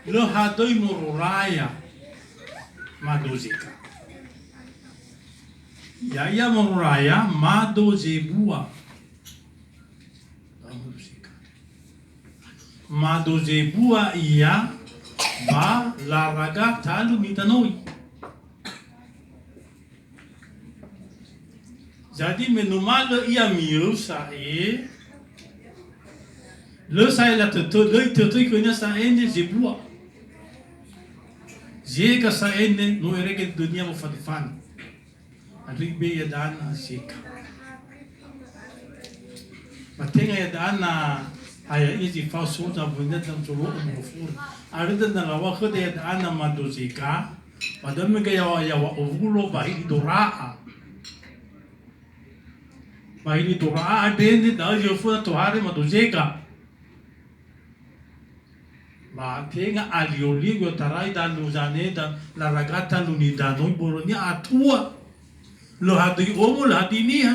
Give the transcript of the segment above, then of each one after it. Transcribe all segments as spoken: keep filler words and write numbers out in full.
Lö hadöi mororaya mado zeka. Ya'ia mororaya mado zebua. Mado zebua ia ba laraga talu nidanoi. Jadi me numalö ia miösa e, lö sa'e latötö, lö itötöi khönia sa'ene zebua. Zega sa'ene no erege dönia wofadifani. Andrö ibe'e ia da'ana zega. Ba tenga ia da'ana haya izi fao soza wönia dan solo'o mofuri. Arö dan lawa khöda ia da'ana mado zega. Ba da'ö mege yaŵa-, yaŵa owulo ba hili dora'a. Ba hili dora'a andre ne da'ö zi föna tohare mado zega. Ba tenga alio-lio i'otarai dalu zane da laraga talu nidanoi börönia atua. Lö hadöi omo, lö hadöi niha.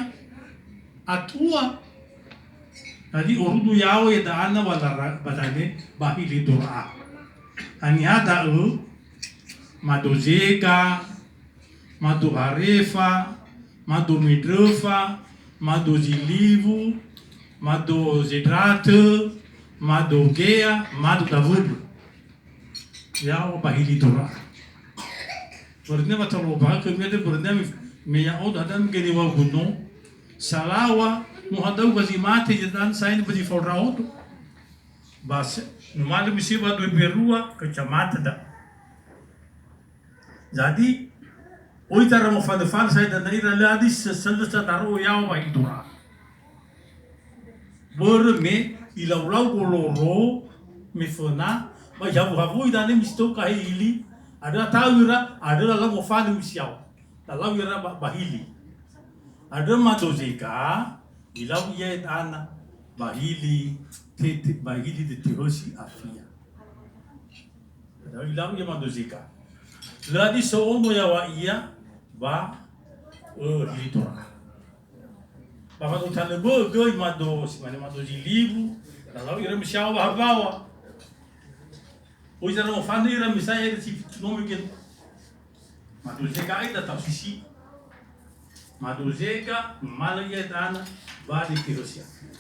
Atua. Jadi orudu yaŵa ia da'ana wa lara-, ba dane ba hili dora'a. Haniha da'ö, mado zega, mado harefa, mado mendröfa, mado ziliwu, mado zendratö, mado gea, mado dawölu. Yaŵa ba hili dora'a. Börönia wa talobaha khömi andre börönia me, me ya'odo ada mege niŵa'ögu no. Salaŵa, no hadöi wa zi mate ia da'ana sa'ene ba zi fao ndra'odo. Ba se, numalö misi ba dua mberua, kecamatan da. Jadi, oi tara mofanö-fanö sa'e dana ira lö adi se-, se-, lö sadaro'o yaŵa ba hili dora'a. Börö me ilaulau goloro me föna, ba ihawu-hawui dane misi tou ka hili, andrö ata'u ira, andrö lalau mofanö misi yaŵa. Lalau ira ba, ba hili. Andrö mado zega, ilau ia da'ana ba hili te-, te-, ba hili tetehösi afia. Ilau ia mado zega. Lö adi so ono yaŵa ia ba, ö, hili dora'a. Ba mado tanö bö'ö göi mado, si mane mado ziliwu, lalau ira misi yaŵa ba hawaŵa. Oi zara mofanö ira misi yaŵa ere si no mege. Mado zega ai da ta'osisi. Mado zega, numalö ia da'ana ba tetehösi afia.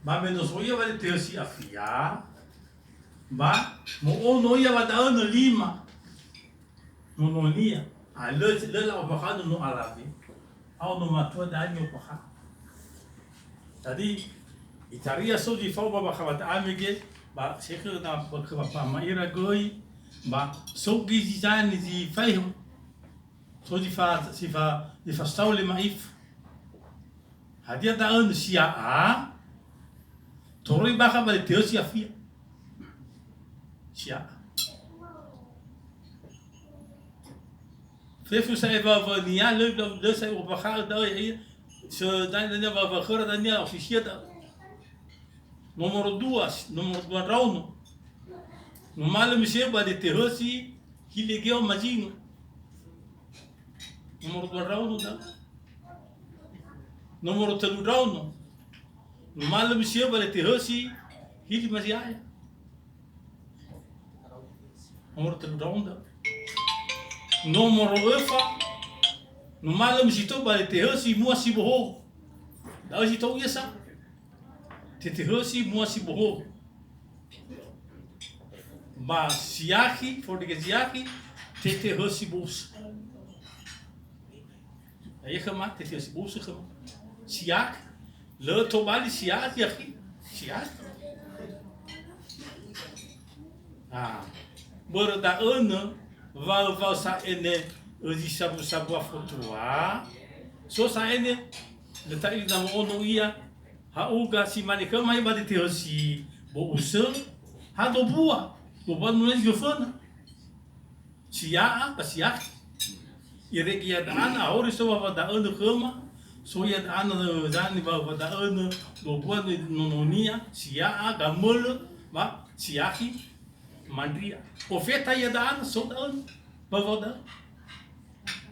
Ba me no so ia ba tetehösi afia, ba mo'ono ia ba da'ö nö lima nononia. A lö, lö la'ombakha'ö nono alawe. Ao no matua da'e ni'ombakha'ö. Jadi, itaria so zi fao ba bakha ba da'e mege, ba sekhe na ba khö ba pama ira göi, ba so göi zi zane zi faehu. So zi fa, zi fa, zi fasao le ma'ifu. Hadia da'ö nö sia'a? Toröi bakha ba le te'ö si afia. Sia'a. Fefu sa'e wa-, wa-, nia lö, lö, lö sa'e u'ombakha'ö da'ö ya'ia. Sö dania wa-, wa-, khöra dania ofisia da'ö. Nomoro dua, nomoro dua ndraono. Numalö misi ba de tehösi hili geo mazingo. Nomoro dua ndraono da. Nomoro tölu ndraono. Numalö misi ba de tehösi hili maziaya. Nomoro tölu ndraono da. Nomoro öfa. Numalö misi tou ba de tehösi mua si bohou. Da'ö si tou ia sa. Tetehösi mua si bohou. Ba siakhi, fondrege siakhi, tetehösi bo'usö. Ae khöma, tetehösi bo'usö khöma. Siakhi, lö tobali siakhi, siakhi. Ah, börö da'ö nö, wa-, wa sa'ene özi sabu-sabu afotua, so sa'ene, lö ta'ila mo'ono ia, Ha'uga si mane khöma ia ba de tehösi bo'usö, ha dobua, dobua nunö göföna. Sia'a ba siakhi. Irege ia da'ana, ahori so wa-, wa da'ö nö khöma, so ia da'ana, zani wa-, wa da'ö nö, dobua nö nononia, sia'a, gamölö, ba siakhi, mandria. Ofeta ia da'ana, so da'ö nö, ba wa da'ö.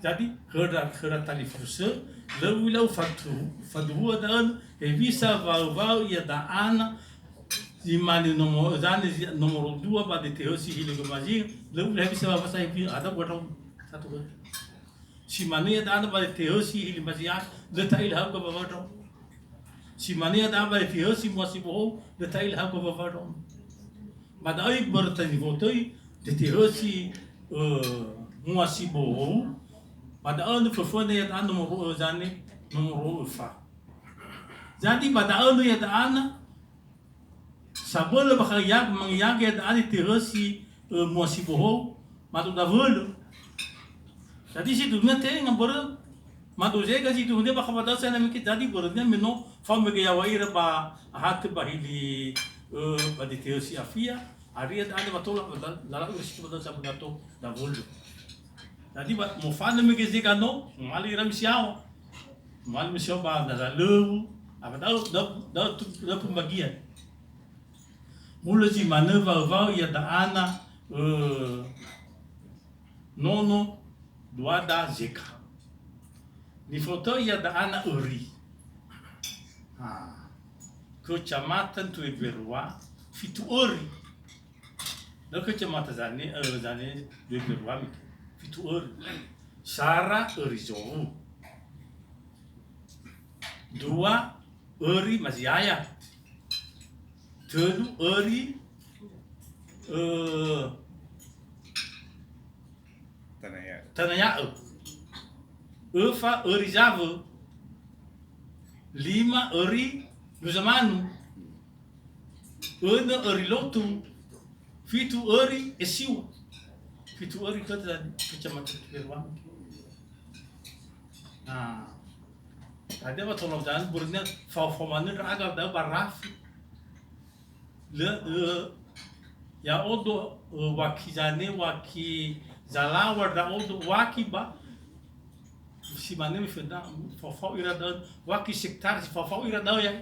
Jadi, khöra, khöra talifusö, lö ulau fatu-, faduhua da'ö, hewisa waö-waö ia da'ana, Zi mane nomoro, zane zi-, nomoro dua ba dete hösi hili gamazi, lö ulehebisa ba fasa hibi ada buat raum. Satu kan. Si mane ya dana ba dete hösi hili mazi a, lö ta'ila hauga ba wadro. Si mane ya dana ba dete hösi mua si bohou, lö ta'ila hauga ba wadro. Ba da'ö böröta nifotöi, dete hösi, ö, mua si bohou, ba da'ö nö föföna ya dana nomoro ö zane, nomoro öfa. Jadi ba da'ö nö ya dana, Sabölö bakha ya, mangiyaga ya da'e dete hösi, ö, mua si bohou, mado dawölö. Jadi si dunia tenga börö, mado zega si dunia bakha badasa na miki jadi börönya me no fao mege yawa ira ba ahatö ba hili, ö, ba dete hösi afia, ari ya da'e ba tola ba da-, lala ira si badasa ba dato dawölö. Jadi ba mofanö mege zega no, mali ira misi yawa. Mali misi yawa ba da lalöwu, apa da'ö, da'ö, da'ö tu, da'ö pembagian. Mulö zi manö waö-waö ya da'ana, ö, nono duada zeka. Nifotöi ya da'ana öri. Ha. Kecamatan Tueberua, fitu öri. Da'ö kecamatan zane, ö, zane Tueberua miki. Fitu öri. Sara öri zowu. Dua öri maziaya. Tölu öri, ö, Tanaya. Tanaya'ö. Öfa öri zawö. Lima öri luza manu. Önö öri lotu. Fitu öri esiwa. Fitu öri khöda kecamatan Tueberua. Nah, ada wa tolong jalan burnya fau-fau manö ndra'aga da'ö ba rafi. Lö, ö, ya'odo, ö, waki zane, waki zalawa ndra'odo, waki ba, si mane mi fenda, fao-fao ira da'ö, waki sektar si fao-fao ira da'ö ya.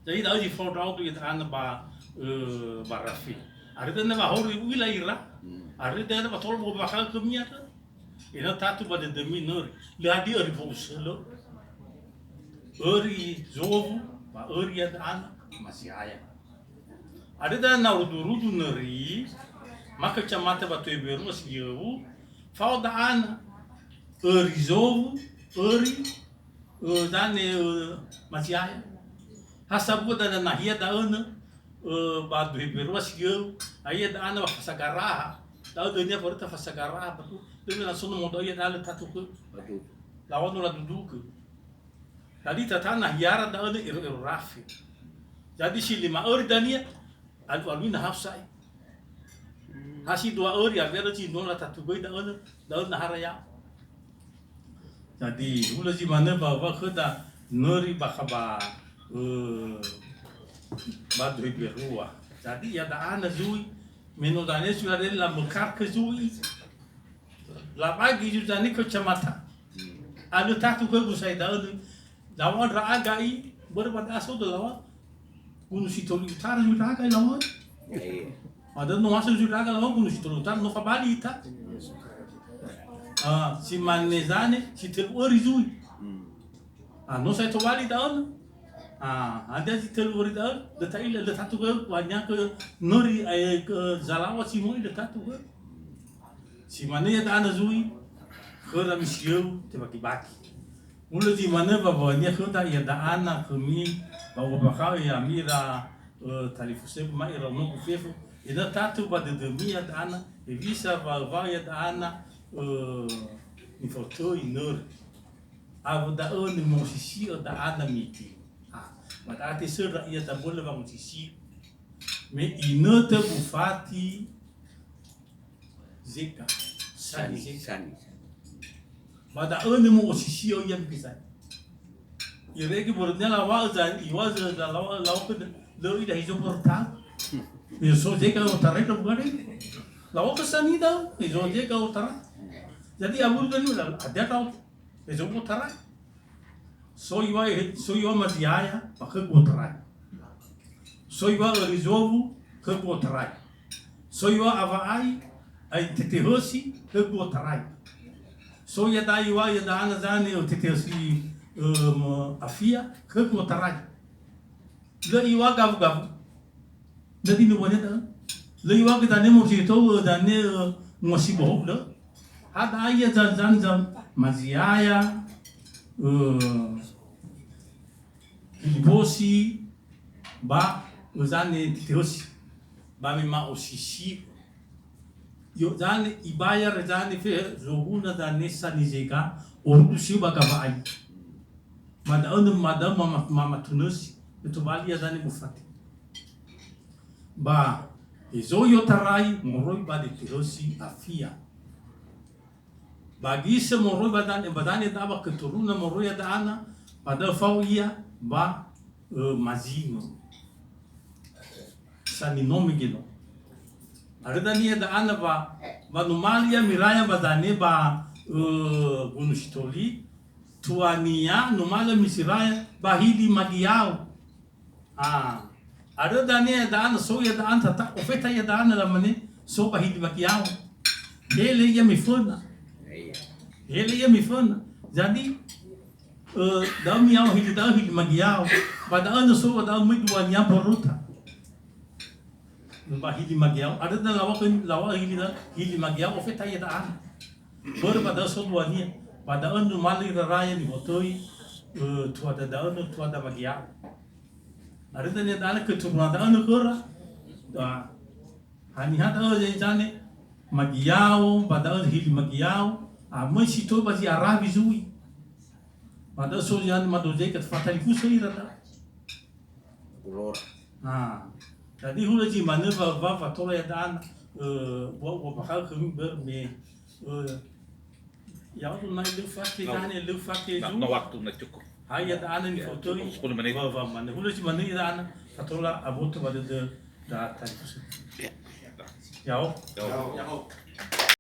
Jadi da'ö zi fao ndra'odo ya da'ana ba, ö, ba rafi. Ari da'ö na ba hori uila ira, ari da'ö na ba tolo bo bakal kemia ta. Ena'ö tatu ba dödömi nöri. Lö hadia öri fou sölö. Öri zowu, ba öri ya da'ana, maziaya. Ada da'ö na rudu-rudu nöri, maka kecamatan ba Tueberua si yöwu, fao da'ana. Öri zowu, öri, ö, zane, ö, maziaya. Ha sabua da'ö nahia da'ö nö, ö, ba Tueberua si yöwu, aia da'ana ba fasagaraha. Da'ö dönia böröta fasagaraha, batu. Dönia langsung mo da'ö ya da'ö lö tatu khö. Batu. Lawan no ladudugö. Jadi tata nahiara da'ö nö ero-ero rafi. Jadi si lima öri dania, alu-alui na hafsai. Ha si dua öri, awera zi no latatu göi da'ö nö, da'ö nahara ya. Jadi, hulö zi manö ba, ba khöda nöri bakha ba, ö, ba Tueberua. Jadi, ya da'ana zui, me no dania zui la mekar ke zui. Labagi zui zani kecamatan. Alö tatu khögu sai da'ö nö. Lawa ndra'aga i, börö ba da'a sodo lawa. Gunung Sitoli Utara zui ndra'aga i lawa. Iya, iya. Ada no masuk zui ndra'aga lawa Gunung Sitoli Utara, no fabali ita. Ah, si mane zane, si tölu öri zui. Hmm. Ah, no sai tobali da'ö. Ah, ada si tölu öri da'ö, lö ta'ila, lö tatu khö, banyak ke nöri, eh, ke zalawa si moi lö tatu khö. Si mane ya da'ana zui, khöra misi yöwu tebagi-bagi. Mulö zi manö ba wawönia khöda ya da'ana khömi, ba u'ombakha'ö ya'ami ira, ö, talifusögu ma ira onogu fefu. Ena'ö tatu ba dödömi ya da'ana, hewisa wa, wa ya da'ana, ö, nifotöi nöri. Awö da'ö nö mosisi'ö da'ana miti. Ha, ba da'a tesöndra ia tabölö wangosisi'ö. Me inötö bufati Zeka. Sani, sani, zeka. Sani. Ba da'ö nö mo'osisi'ö ia mege sani. Irege börönia lawa'ö za-, iŵa'ö za-, za-, lawa-, lawa'ö khöda, lö ida hizo böröta. Izo so zeka otarai da bugare. Lawa'ö khö sani da, izo zeka otarai. Jadi, awölu dani la, ada tau. Izo otarai. So iŵa'ö, so iŵa'ö maziaya, ba khögu otarai. So iŵa'ö öri zowu, khögu otarai. So iŵa'ö awa'ai, ai tete hösi, khögu otarai. So iada'a iŵa'ö ya da'ana zane, ö, tete hösi, ö, m-, afia, khögu otarai. Lö iŵa'ö gawu-gawu. Lö dinuwönia da'ö. Lö iŵa'ö dane moroi tou, dane, eh, mua si bohou, lö. Hadia ia zan-, zan-, zan-, maziaya, eh, hilibosi, ba, eh, zane titehösi. Ba me ma'osisi. Yo zane ibayar zane fe zoguna zane sanizega, orudu siu ba gawa'ai. Ma da'ö nö, ma da'ö ma-, ma-, mamatunösi, me tobali ia zane mufate. Ba, hezo i'otarai moroi ba detehösi afia. Ba gisö moroi ba dane, ba dane da'a ba keturunan moroi ia da'ana, ba da'ö fao ia ba, ö, mazingo. Saninome gelo. Arö dania da'ana wa, wa numali ia miraya ba dane ba, ö, Gunung Sitoli, tuania numali misiraya ba hili magiau. Ah, arö dania da'ana so ia da'ana tata, ofeta ia da'ana lamane, so ba hili magiau. Hele ia miföna. Hele ia miföna. Jadi, eh, da'ö miau hili da'ö hili magiau. Ba da'ö nö so ba da'ö möi duania mboröta. Ba hili magiau, arö da lawa'ö, lawa'ö hili da, hili magiau, ofeta ia da'ana. Börö ba da'ö so duania. Ba da'ö numali raraya nifotöi, eh, tuada da'ö nö tuada magiau. Arö dania da'ana keturunan da'ö nö khöra. Da. Haniha da'ö zane, zane, magiau, ba da'ö hili magiau, a möi si töi ba zi arawi zui. Ba da'ö so zane madozei ke fatalifusö ira da. Ulora. Ah. Jadi hulö zi manö wa, wa, wa tola ia da'ana, eh, wa, wa bakal khömi börö me, eh, Ya'odo na lö fake. No. Zane lö fake. Na, zu. No waktu na cukup. Hai ia da'ana nifotöi. Cukup sepuluh menit. Wa, wa manö. Hulö zi manö ia da'ana. Fatola aboto ba dödö da talifusö. Ya. Yao. Yao. Yao.